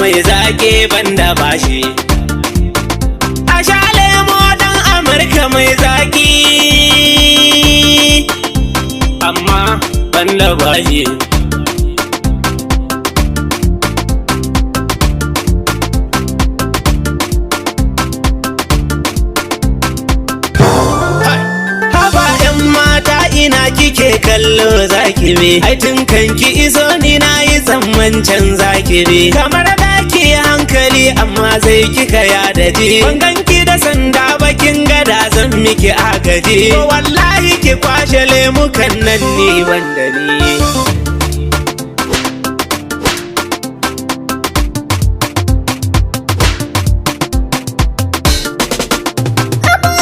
Mai zaki banda bashi. A sha lemo dan Amurka mai zaki, amma banda bashi. Haba 'yan mata, ina kike kallo zaki bi? Ai tun kan ki iso ni na yi tsamman can zaki bi. Kamar daki hankali, amma zai kika ya daji. Ban ganki da sanda bakin gada zan miki agaji. To wallahi ki kwashe lemukan nan, ni banda ni.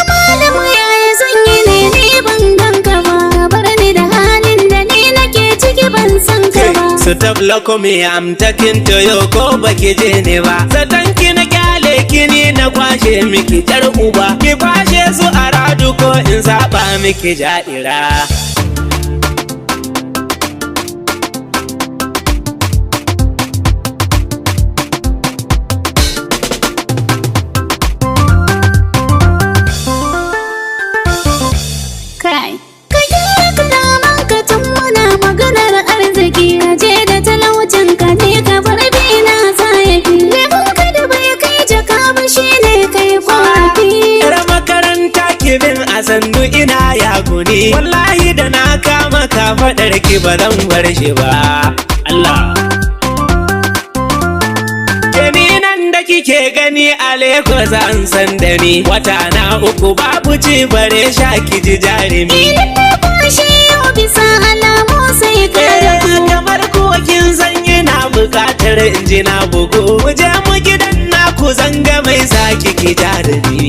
Malam, yaya zan yi ne? Ni ban ganka ba. Ka bar ni da halin da ni nake ciki, ban san ka ba. Stop look me, I'm talking to you, ko baki je ne ba. Zaton ki na kyale ki ni na kwashe miki jar uba. Ki kwashe su a radu ko in saba miki ja'ira. Kai, ka gyara kalaman ka tun muna maganar arziki. Ka je da talaucin ka ne, ka bar bina zayafi. Lemun ka da bai kai jaka ba shine kai korafi. Yar makaranta, ki bin a sannu, ina yaguni. Wallahi da na kama ka faɗar ki ba zan bar shi ba. Allah. Kemi nan da kike gani a Lagos an san da ni. Wata na uku babu ci bare sha, ki ji jarumi. Idan na kwashe yau, bisa alamu sai ka rabu. Kamar kuwa kin san ina bukatar in ji na bugu. Mu je mu gidan naku, zanga mai saki ki jarumi.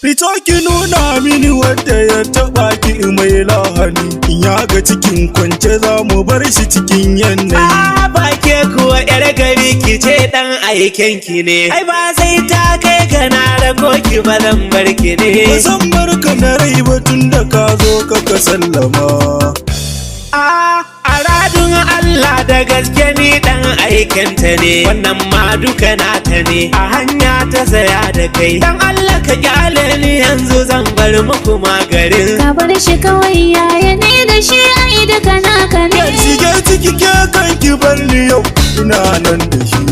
Fito ki nuna mini wadda ya taɓa ki mai lahani. In ya ga cikin kwance, za mu bar shi cikin yanayi. A ba ke kuwa yar gari, ki ce dan aiken ki ne. Ai ba sai ta kai ga na rako ki ba, zan bar ki ne. Ba zan bar ka na rai ba tun da ka zo ka sallama. A aradun Allah, da gaske ni dan aikenta ne. Wannan ma duka nata ne, a hanya ta saya da kai. Dan Allah ka kyale ni yanzu, zan bar muku magarin. Ka bar shi kawai yaya, ne da shi ai duka naka ne. Shige ciki ke kan ki bar ni yau, ina nan da shi.